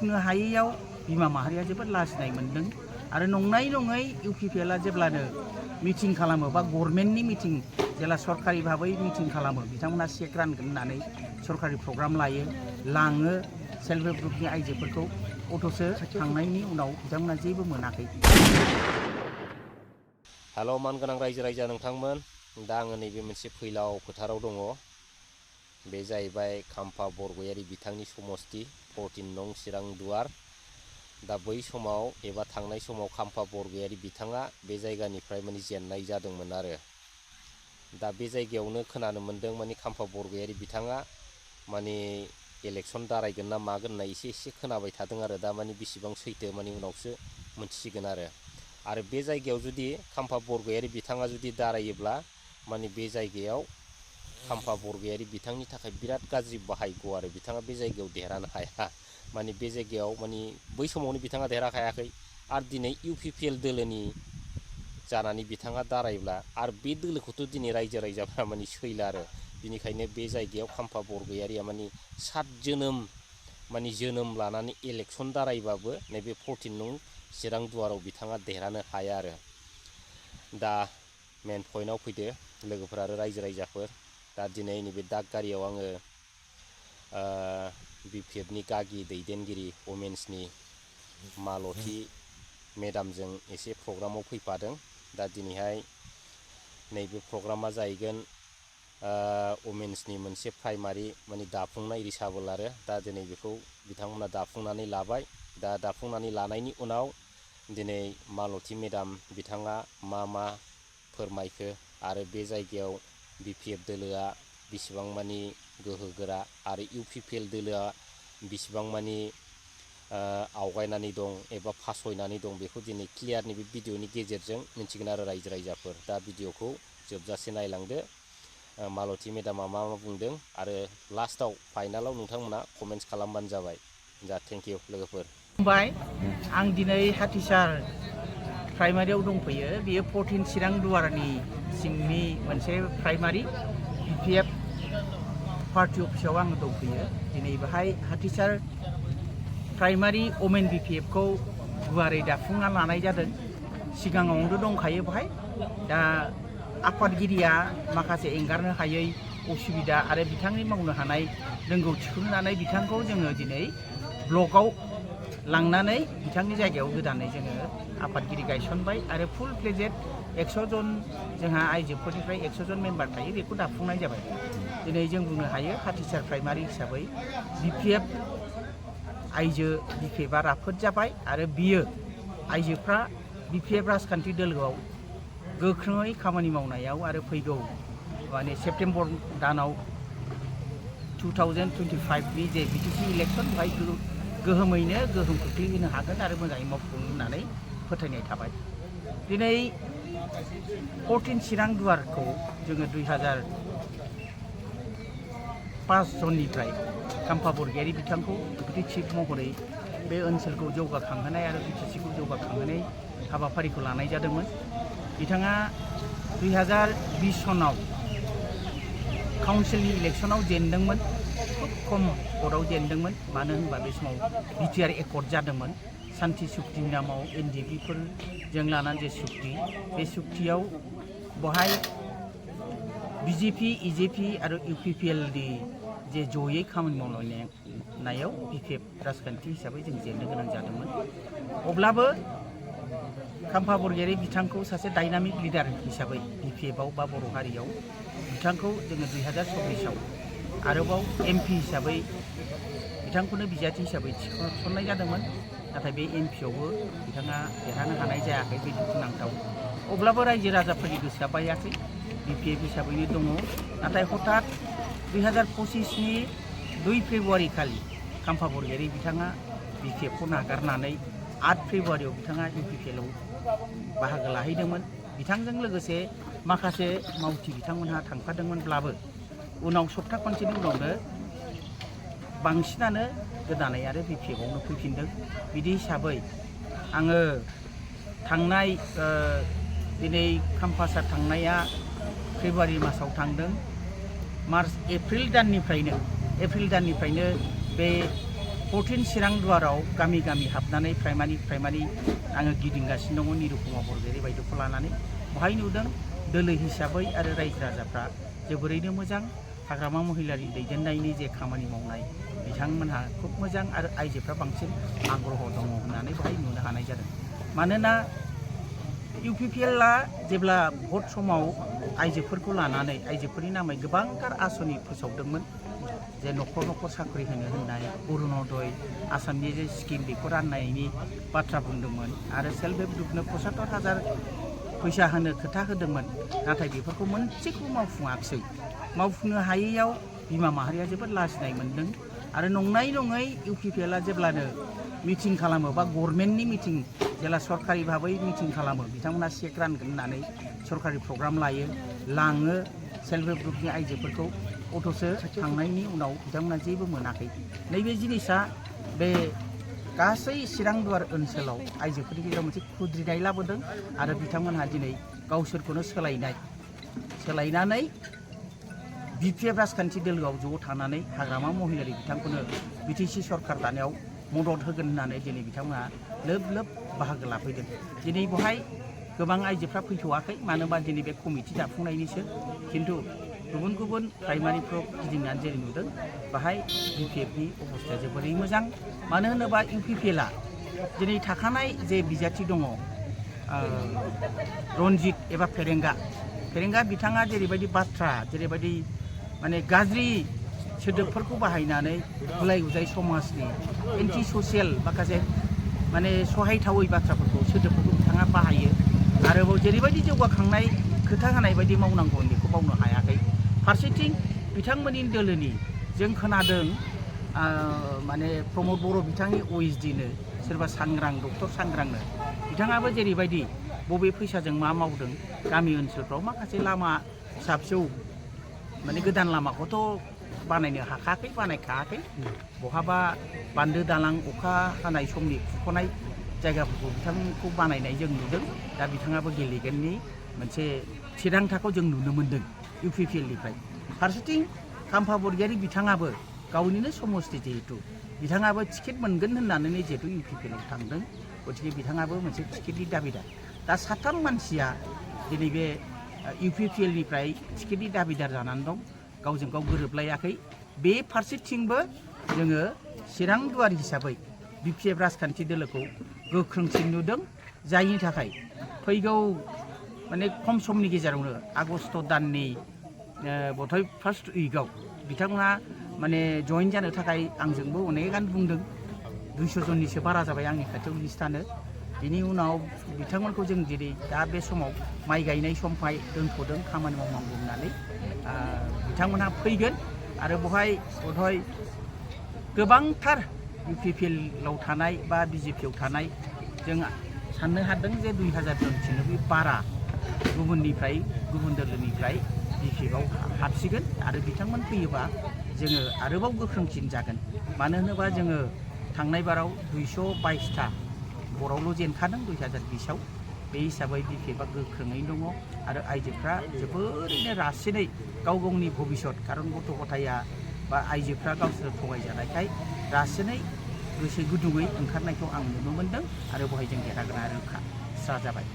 मावफुंनो हायैयाव बिमा माहारिया जोबोद लाजिनाय मोन्दों आरो नंनाय नङै इउपिपिएलआ जेब्लानो मिटिं खालामो बा गभर्नमेन्टनि मिटिं जेला सरकारि भाबै मिटिं खालामो बिथांमोना चेक रानगोन होननानै सरकारि प्रग्राम लायो लाङो सेल्फ हेल्प ग्रुपनि आइजोफोरखौ अथ'सो थांनायनि उनाव बिथांमोना जेबो मोनाखै। हेल' मानगोनां रायजो राजा नोंथांमोन, दा आङो नैबे मोनसे फैलाव फोथाराव दङ। बे जाहैबाय खाम्फा बरगयारी बिथांनि समस्ति 14 नं चिरां दुवार। दा बै समाव एबा थांनाय समाव खाम्फा बरगयारी बिथाङा बे जायगानिफ्राय माने जेननाय जादोंमोन आरो दा बे जायगायावनो खोनानो मोन्दों माने खाम्फा बरगयारी बिथाङा माने इलेक्सन दारायगोन ना मागोन होनना एसे खोनाबाय थादों आरो दा माने बेसेबां सैथो माने उनावसो मोनथिसिगोन आरो बे जायगायाव जुदि खाम्फा बरगयारी बिथाङा जुदि दारायोब्ला माने बे जायगायाव खाम्फा बरगयारी बिथांनि थाखाय बिराद गाज्रि बाहायग' आरो बिथाङा बे जायगायाव देरहानो हाया। माने बे जायगायाव माने बै समावनो बिथाङा देरहाखायाखै आरो दिनै इउपिपिएल दोलोनि जानानै बिथाङा दारायब्ला आरो बे दोलोखौथ' दिनै रायजो राजाफ्रा माने सैला आरो बिनिखायनो बे जायगायाव खाम्फा बरगयारीया माने 7 जोनोम माने जोनोम लानानै इलेक्सन दारायबाबो नैबे 14 नं चिरां दुवाराव बिथाङा देरहानो हाया आरो दा मेन पइन्टआव फैदो लोगोफोर आरो रायजो राजाफोर। दा दिनै नैबे दागगारियाव आङो बिपिएफनि गागि दैदेनगिरि वमेन्सनि मालती मेडामजों एसे प्रग्रामाव फैफादों। दा दिनैहाय नैबे प्रग्रामा जाहैगोन वमेन्सनि मोनसे प्राइमारि माने दाफुंनाय रिसाबल आरो दा दिनै बेखौ बिथांमोना दाफुंनानै लाबाय। दा दाफुंनानै लानायनि उनाव दिनै मालती मेडाम बिथाङा मा फोरमायखो आरो बे जायगायाव बिपिएफ दोलोआ बिसिबां मानि गोहोगोरा आरो इउपिपिएल दोलोआ बिसिबां मानि आवगायनानै दं एबा फासयनानै दं बेखौ दिनै क्लियारनि बे भिडिअनि गेजेरजों मिन्थिगोन आरो रायजो राजाफोर। दा भिडिअखौ जोबजासे नायलांदो मालती मेडामा मा बुंदों आरो लास्टआव फाइनालाव नोंथांमोना कमेन्ट्स खालामबानो जाबाय। दा थेंक इउ लोगोफोर। आं दिनै हाथिसार प्राइमारियाव दंफैयो। बेयो 14 चिरां दुवारनि सिंनि मोनसे प्राइमारि बिपिएफ पार्टी अफिसाव आङो दंफैयो। दिनै बेहाय हाथिसार प्राइमारि वमेन बिपिएफखौ गुवारै दाफुंना लानाय जादों। सिगाङावनो दंखायो बेहाय। दा आफादगिरिया माखासे एंगारनो हायै असुबिदा आरो बिथांनि मावनो हानाय रोंगौथिखौ नुनानै बिथांखौ जोङो दिनै ब्लकआव लांनानै बिथांनि जायगायाव गोदानै जोङो आफादगिरि गायसनबाय आरो फुल प्लेजेड 100 जन जोंहा आइजोफोरनिफ्राय 100 जन मेम्बार थायो बेखौ दाफुंनाय जाबाय। दिनै जों बुंनो हायो हाथिसार प्राइमारि हिसाबै बिपिएफ आइजो बिपिएफआ राफोद जाबाय आरो बियो आइजोफ्रा बिपिएफ राजखान्थि दोलोआव गोख्रोङै खामानि मावनायाव आरो फैगौ माने सेप्तेम्बर दानाव 2025नि जे बिटिसि इलेक्सन बेहाय गोहोमैनो गोहोम खोख्लैहोनो हागोन आरो मोजाङै मावफुंगोन होननानै फोथायनाय थाबाय। दिनै 14 चिरां दुवारखौ जोङो 2005 सननिफ्राय खाम्फा बरगयारी बिथांखौ डेपुटि चिफ महरै बे ओनसोलखौ जौगाखांहोनाय आरो बिटिसिखौ जौगाखांहोनाय हाबाफारिखौ लानाय जादोंमोन। बिथाङा 2020 सनाव काउन्सिलनि इलेक्सनाव जेनदोंमोन। खुब खम भटआव जेनदोंमोन। मानो होनबा बे समाव बिटिआर एकर्ड जादोंमोन। सान्थि सुक्तिनि नामाव एनडिएफबिफोरजों लानानै जे सुक्ति बे सुक्तियाव बहाय बिजेपि इजेपि आरो इउपिपिएलनि जे जयै खामानि मावलायनायाव बिपिएफ राजखान्थि हिसाबै जों जेननो गोनां जादोंमोन। अब्लाबो खाम्फा बरगयारी बिथांखौ सासे डायनामिक लिडार हिसाबै बिपिएफआव बा बर' हारियाव बिथांखौ जोङो 2024आव आरोबाव एमपि हिसाबै बिथांखौनो बिजाथि हिसाबै थिसननाय जादोंमोन। नाथाय बे एमपिआवबो बिथाङा देरहानो हानाय जायाखै। बे दुखुनांथाव। अब्लाबो रायजो राजाफोरनि गोसोआ बायाखै। बिपिएफ हिसाबैनो दङ। नाथाय हठात 2025नि 2 फेब्रुवारि खालि खाम्फा बरगयारी बिथाङा बिपिएफखौ नागारनानै 8 फेब्रुवारियाव बिथाङा इउपिपिएलआव बाहागो लाहैदोंमोन। बिथांजों लोगोसे माखासे मावथि बिथांमोनहा थांफादोंमोनब्लाबो उनाव सप्ता खनसेनि उनावनो बांसिनानो गोदानै आरो बिपिएफआवनो फैफिनदों। बिदि हिसाबै आङो थांनाय दिनै खाम्फासार थांनाया फेब्रुवारि मासाव थांदों। मार्च एप्रिल दाननिफ्रायनो बे 14 चिरां दुवाराव गामि गामि हाबनानै प्राइमारि आङो गिदिंगासिनो दङ निरुपमा बरगयारी बायदिखौ लानानै बहाय नुदों दोलो हिसाबै आरो रायजो राजाफ्रा जोबोरैनो मोजां हाग्रामा महिलारि दैदेननायनि जे खामानि मावनाय बिथांमोनहा खुब मोजां आरो आइजोफ्रा बांसिन आग्रह दङ होननानै बहाय नुनो हानाय जादों मानोना UPPLआ जेब्ला भट समाव आइजोफोरखौ लानानै आइजोफोरनि नामै गोबांथार आसनि फोसावदोंमोन जे न'खर न'खर साख्रि होनाय अरुणोदय आसामनि जे स्किम बेखौ राननायनि बाथ्रा बुंदोंमोन आरो सेल्फ हेल्प ग्रुपनो 75,000 फैसा होनो खोथा होदोंमोन नाथाय बेफोरखौ मोनसेखौ मावफुङाखिसै मावफुंनो हायैयाव बिमा माहारिया जोबोद लाजिनाय मोन्दों आरो नङै UPPLआ जेब्लानो मिटिं खालामो बा गभर्नमेन्टनि मिटिं जेला सरकारि भाबै मिटिं खालामो बिथांमोना चेक रानगोन होननानै सरकारि प्रग्राम लाङो सेल्फ हेल्प ग्रुपनि आइजोफोरखौ अथ'सो थांनायनि उनाव बिथांमोना जेबो मोनाखै नैबे जिनिसा बे गासै चिरां दुवार ओनसोलाव आइजोफोरनि गेजेराव मोनसे खुद्रिनाय लाबोदों आरो बिथांमोनहा दिनै गावसोरखौनो सोलायनानै BPF राजखान्थि दोलोआव ज' थानानै हाग्रामा महिलारि बिथांखौनो BTC सरकार दानायाव मदद होगोन होननानै दिनै बिथांमोना लोब बाहागो लाफैदों दिनै बहाय गोबां आइजोफ्रा फैथ'वाखै मानो होनबा दिनै बे कमिटि दाफुंनायनिसो खिन्थु गुबुन प्राइमारिफ्राव गिदिंनानै जेरै नुदों बाहाय BPFनि अबस्थाया जोबोरै मोजां मानो होनोबा UPPLआ दिनै थाखानाय जे बिजाथि दङ रनजित एबा फेरेंगा बिथाङा जेरैबायदि बाथ्रा जेरैबायदि माने गाज्रि सोदोबफोरखौ बाहायनानै गुलाय गुजाय समाजनि एन्टि ससियेल माखासे माने सहायथावै बाथ्राफोरखौ सोदोबफोरखौ बिथाङा बाहायो आरोबाव जेरैबायदि जौगाखांनाय खोथा होनाय बायदि मावनांगौ बेखौ मावनो हायाखै फारसेथिं बिथांमोननि दोलोनि जों खोनादों माने प्रमद बर' बिथांनि OSDनो सोरबा डक्टर सांग्रांनो बिथाङाबो जेरैबायदि बबे फैसाजों मा मावदों गामि ओनसोलफ्राव माखासे लामा फिसा माने गोदान लामाखौथ' बानायखायाखै बहाबा बान्दो दालां अखा हानाय समनि खुरख'नाय जायगाफोरखौ बिथांखौ बानायनाय जों नुदों दा बिथाङाबो गेलेगोननि मोनसे थिरांथाखौ जों नुनो मोन्दों UPPLनिफ्राय फारसेथिं खाम्फा बरगयारी बिथाङाबो गावनिनो समस्ति जिहेतु बिथाङाबो टिकेट मोनगोन होननानै जिहेतु UPPLआव थांदों गतिके बिथाङाबो मोनसे टिकेटनि दाबिदार दा साथाम मानसिया दिनै बे UPPLनिफ्राय टिकेटनि दाबिदार जानानै दं गावजों गाव गोरोबलायाखै बे फारसेथिंबो जोङो चिरां दुवार हिसाबै BPF राजखान्थि दोलोखौ गोख्रोंसिन नुदों जायनि थाखाय फैगौ माने खम समनि गेजेरावनो आगस्ट दाननि बधय फार्स्ट उइकआव बिथांमोना माने जइन जानो थाखाय आंजोंबो अनेकानो बुंदों 200 जननिसो बारा जाबाय आंनि खाथियाव लिस्टआनो बिनि उनाव बिथांमोनखौ जों जेरै दा बे समाव माइ गायनाय समखाय दोनथ'दों खामानि मावनांगौ होननानै बिथांमोनहा फैगोन आरो बहाय बधय गोबांथार UPPLआव थानाय बा BJPआव थानाय जों साननो हादों जे 2000 जनसिमबो बारा गुबुन दोलोनिफ्राय BPFआव हाबसिगोन आरो बिथांमोन फैयोबा जोङो आरोबाव गोख्रोंसिन जागोन मानो होनोबा जोङो थांनाय बाराव 222था बरावल' जेनखादों 2020आव बे हिसाबै BPFआ गोख्रोङै दङ आरो आइजोफ्रा जोबोरैनो रासिनै गावनि भबिष्यत खारन गथ' गथाया बा आइजोफ्रा गावसोर थगायजानायखाय रासिनै गोसो गुदुङै ओंखारनायखौ आं नुनो मोन्दों आरो बहाय जों देरहागोन रोखा जाबाय।